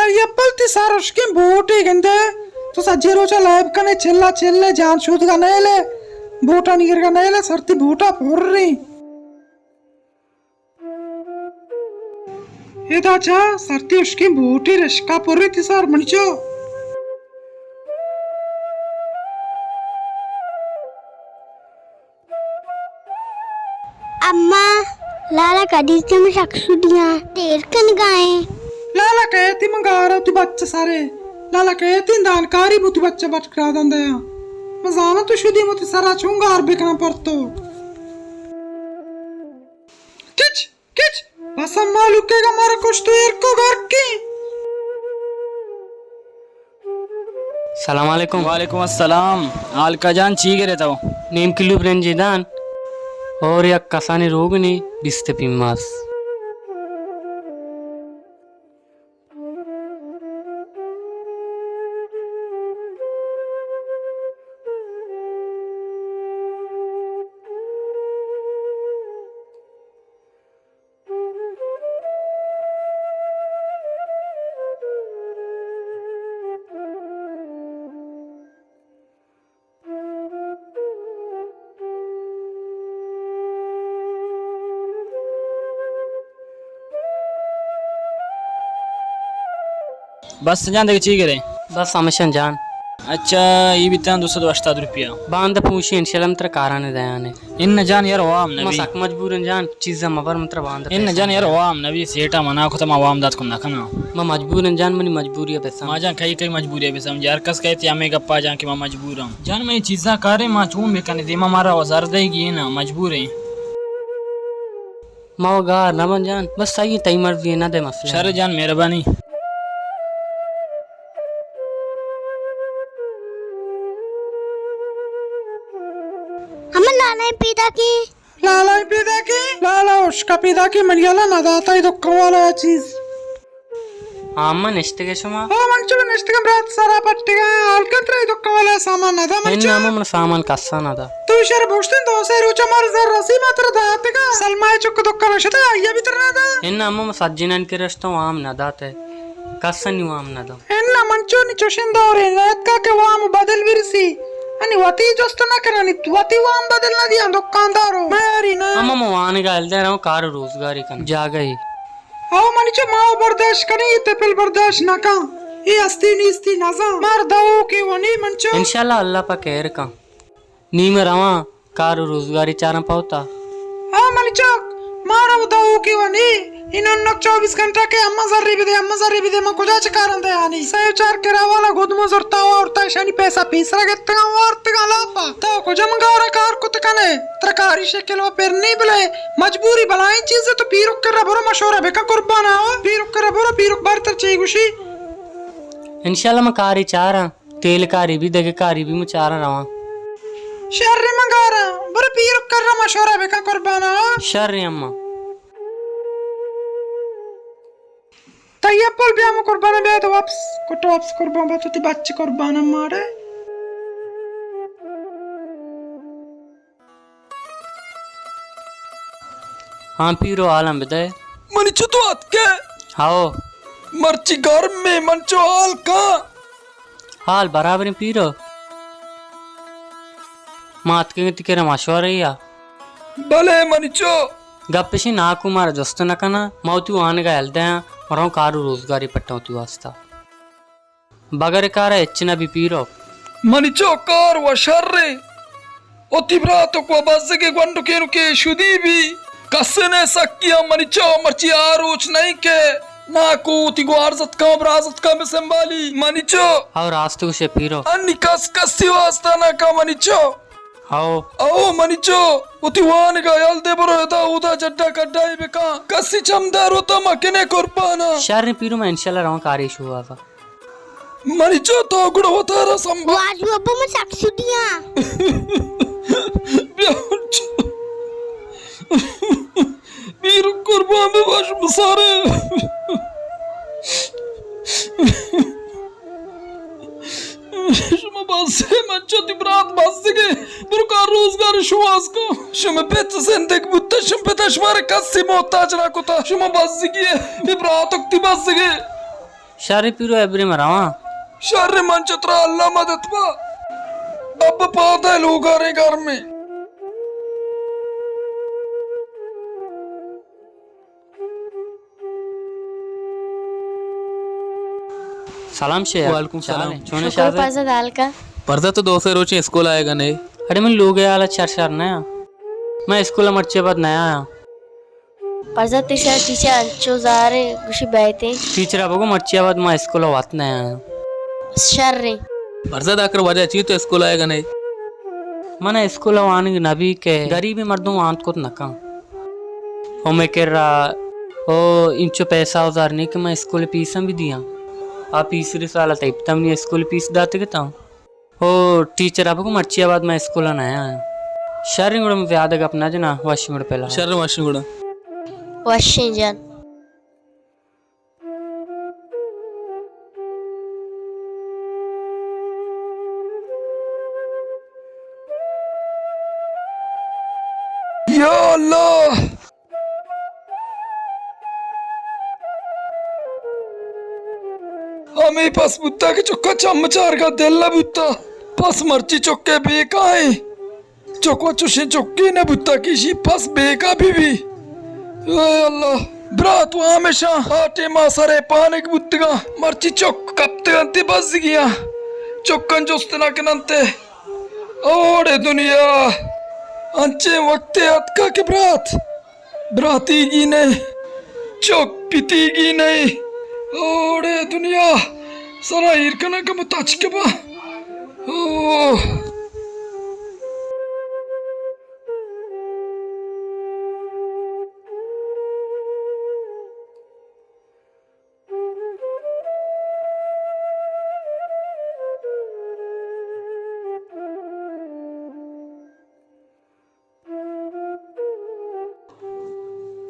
اے اپل تئی سر اشکیں بوٹے گندے۔ تو سجے روچا لیب کنے، چلا چلے، جان شودگا نیلے، بوٹا نیرگا نیلے، سر تئی بوٹا پریں۔ ادا چا سر تئی اشکیں بوٹے رشکا پریں تئی سر منی چو۔ اماں، لالا کدی کہ من شک شدیاں، دیر کنگائیں۔ لالا کئیتی من گار وتی بچہ سرے۔ لالا کئیتی دانکاری بوتی بچہ بٹ کرادن دیاں۔ من زاناں تو شدی متی سرا چون گار بکناں پر تو۔ کچ، کچ، بس ہم مالوکے گا مارا کشتو ایرکو گرکی۔ سلام علیکم۔ وعلیکم السلام۔ حال کا جان چی گرے تو؟ نیم کلو برنجی دان اور یک کسانی روگنی بیست پیماز۔ بس جان، دگہ چی گرے؟ بس ہمشن جان۔ اچھا، ای بیتاں دو سد و ہشتاد روپیہ۔ باند پوشی انشاءاللہ من ترا کارانے دیانے۔ ان جان یار، وام نبی۔ ما سک مجبورن جان، چیزا مبر من ترا باند ان پیسہ جان یار، دیاں۔ وام نبی، سیٹا منا کتا، ما وام دات کن نہ کناں۔ ما مجبورن جان، منی مجبوری بسم۔ ما جان کئی کئی مجبوری بسم، یار کس کہتے ہمیں گپا جان کہ ما مجبورم۔ جان میں چیزا کارے، ما چون بکنے، دیما مارا وزار دے گی نا، مجبوریں۔ ما و گار نہ بن جان، بس سہی تئی مرضی نہ دے مسئلہ۔ شر جان، مہربانی۔ ہمیں لالا پیدا کی۔ لالا پیدا کی، لالا اشکا پیدا کی، منی حالا نہ داتا ای دکان والا چیز۔ ہاں، من نشتگے شما؟ او من چو نشتگم برات سرا پٹگا، حال کن ترا ای دکان والا سامان نہ دا من ان چو۔ اما من سامان کسا نہ دا۔ تو شر بوشتن دو سے روچا مار زر رسی ما ترا داتگا۔ سلمائے چک دکان شتا آیا بھی ترا نہ دا۔ ان اما من سجنان کے رشتہ وام نہ داتے۔ کسانی وام نہ دا۔ انا من چو نی چوشیں دورے نیتکا کہ وام بدل برسی۔ انی وتی جست نہ کنانی، وتی وام بدل نہ دیاں دکاندارو۔ میاری نہ۔ اما من وانگا ہل دے رہوں، کار روزگاری کن جاگہی۔ او منی چو ماو برداشت کنی، ای تپل برداشت نہ کن۔ ای ہستی نیستی نزان۔ مار داو کہ ونی من چو۔ انشاءاللہ اللہ پا خیر کن۔ نی من رواں، کار و روزگاری چاراں پہ وتا۔ ہاں منی چک، مارا وتا اوکے ونی، انوں نک چوبیس گھنٹہ کہ اما زری بدے، اما زری بدے، من کجا چہ کاراں دیانی؟ سئے چار کرا والا گدمو زرتا و آورتا، اشانی پیسہ پیسرا گتگاں وارتگاں لاپا۔ تو کجا من گارا کار کت کنے؟ ترا کاری شکل و پر نی بلے مجبوری بلائیں چیزے، تو پیرک کرا برو مشورہ بکن قربانا، پیرک کرا برو، پیرک بار تر چی گوشی؟ انشاءاللہ من کاری چاراں۔ تیل کاری بی، دگہ کاری بی، من چاراں رواں۔ شر من گاراں، برو پیرک کرا مشورہ بکن قربانا۔ شر اما۔ تئی اپل بیا من قربانا، بیا تو واپس، کٹو واپس قربان، با تو تی بچ قربانا مارے۔ ہاں پیرو، حالاں بدئے۔ منی چو تو اتکے؟ ہاؤ۔ مرچی گرمے، من چو حال کاں۔ حال برابریں پیرو۔ ما اتکیں تئی کرا مشورہ یا۔ بلے منی چو۔ گپ اشی ناکو مارا جست نہ کنا، ما وتی وانگا یل دیاں، مروں کار و روزگاری پٹاں وتی واسطہ۔ بغیر کارا ہچ نہ بی پیرو۔ منی چو کار و شریں۔ وتی براتک و بزگے گونڈکینکے شدی بی۔ کسے نے سکیاں منی چو مرچی آ روچ نہیں کہ ناکو وتی گوارزتکاں برازتکاں بہ سنبھالی۔ منی چو۔ ہو راست گوشے پیرو۔ انی کس کسی واسطہ نہ کا منی چو۔ ہو۔ او منی چو، وتی وانگا یل دے برو ادا اودا جڈا کڈائی بکاں۔ کسی چمدار وتا مکنے قربانا۔ شر پیرو، من انشاءاللہ رواں کاری شوازا۔ منی چو تو گڑا وتارا سنبھال۔ واجو ابا من سک شدیاں۔ بیا چو۔ پیر قربان بہ باش مسارے۔ شما بس، من چو تی برات بزگے، برو کار روزگار شواز کو۔ شما پت زندگ بوتا، شما پت شمار کسی محتاج نہ کتا۔ شما بزگی، تی براتک تی بزگے۔ شر پیرو، ابری مرواں۔ شر، من چہ ترا اللہ مدد با۔ اب پادے لوگارے گرمیں۔ سلام شیخ۔ وعلیکم سلام۔ چال ئے؟ چون ئے شکر شازے؟ پرزا دالکا۔ پرزا تو دو سے روچیں اسکول آئے گا نہیں۔ اڑے من لوگ حالا چر شر نہ آں۔ من اسکول مرچی بعد نہ آیاں۔ پرزا تئی سر ٹیچر انچو زارے گوشی بیتیں۔ ٹیچر ءَ بگو مرچی ءَ بعد ما اسکول ءَ وت نہ آیاں۔ شریں۔ پرزا داکر وجہ چی تو اسکول آئے گا نہیں؟ من اسکول ءَ وانگ نہ بی کہ گریبیں مردم وانت کت نہ کن۔ او مئے کرا او انچو پیسہ ءُ زر نہیں کہ من اسکول فیس ہم بہ دیاں۔ آ پیسری سال ءَ تئی پت ءَ منی اسکول فیس داتگ اتاں۔ او ٹیچر ءَ بگو مرچی ءَ بعد من اسکول ءَ نہ آیاں۔ شریں گڑا من زیادہ گپ نہ جناں، وشیں گڑا پلا۔ شریں، وشیں گڑا۔ وشیں جان۔ یا اللہ! ہمے پس بوتا کہ چکا چم چارگا دل نہ بوتا۔ پس مرچی چکے بیکائیں۔ چک و چشیں چکے نہ بوتا کہ ایشی پس بیکا بہ بی۔ اے اللہ! برات و ہمیشاں آ ٹیما سرے پانک بوتگاں۔ مرچی چک کپتگنتی بزگیاں۔ چکاں جست نہ کننتے۔ اوڑے دنیا! انچیں وقتے اتکا کہ برات براتیگی نئے، چک پتیگی نئے۔ اوڑے دنیا! سرا ایر کناں کمو تچک باں۔ او!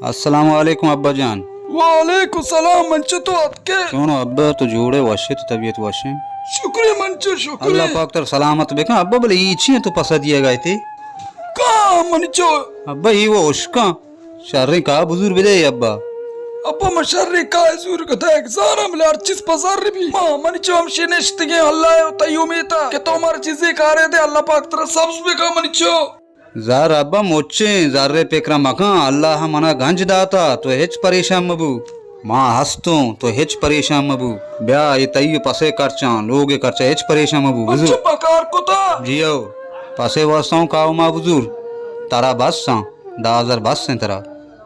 السلام علیکم ابا جان۔ وعلیکم السلام، منچو تو اتکے؟ چونو ابا، تو جوڑے، وشے، تو طبیعت وشے؟ شکرے منچو، شکرے۔ اللہ پاک تر سلامت بکن ابا، بلے ای چی تو پسا دیا گئے تھے؟ کا منچو؟ ابا ای وہ اشکاں۔ شریں کا بزور بدے ابا۔ ابا من شریں کا زور کتا، ایک زارم بلے ہر چیز پسر بی۔ ما منچو ہمشی نشتگیں، اللہ تئی امیتا کہ تو مار چیزے کارے دے، اللہ پاک ترا سبز بکا منچو۔ زر ابا مچیں، زر ءِ پکر ءَ مکن، اللہ ءَ منا گنج داتا، تو ہچ پریشان مبو۔ ما ہستوں، تو ہچ پریشان مبو۔ بیا، اے تئی پس ءِ کرچاں، لوگ ءِ کرچا، ہچ پریشان مبو۔ بزور۔ چپ کار کتا۔ جیو، پس ءِ واسطہ اوں کاو ما بزور۔ ترا بس آں، دہ ہزار بس ایں ترا۔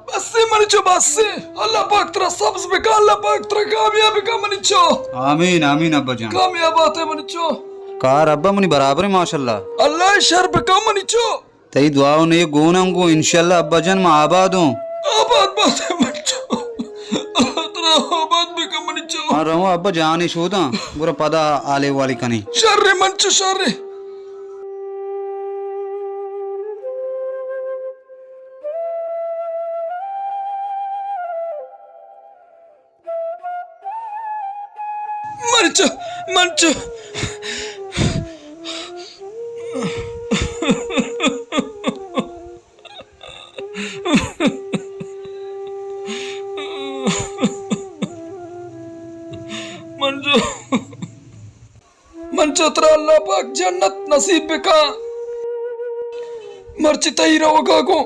بس ایں منی چو، بس ایں۔ اللہ پاک ترا سبز بکا، اللہ پاک ترا کامیاب بکا منی چو۔ آمین، آمین ابا جان۔ کامیاب آتے منی چو۔ کار ابا منی برابر ایں ماشاءاللہ۔ اللہ شر بکا منی چو۔ تئی دعا و نیک گوناں گوں، انشاءاللہ ابا جان ما آباد اوں۔ آباد بات منچو۔ ترا آباد بکن منی چو۔ ہاں رہوں ابا جانے شوداں، گڑا پدا حالے والی کنیں۔ شر منچو شر۔ منچو، منچو۔ منچو۔ منچو ترا اللہ پاک جنت نصیب بکا۔ مرچی تئی روگا گوں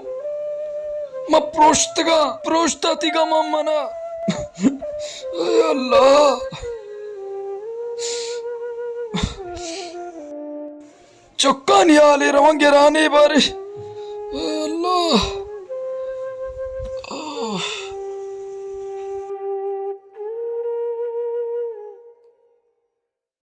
من پروشتگاں، پروشتاتیگا من منا۔ اے اللہ! چکانی حالے رواں گرانے بارے۔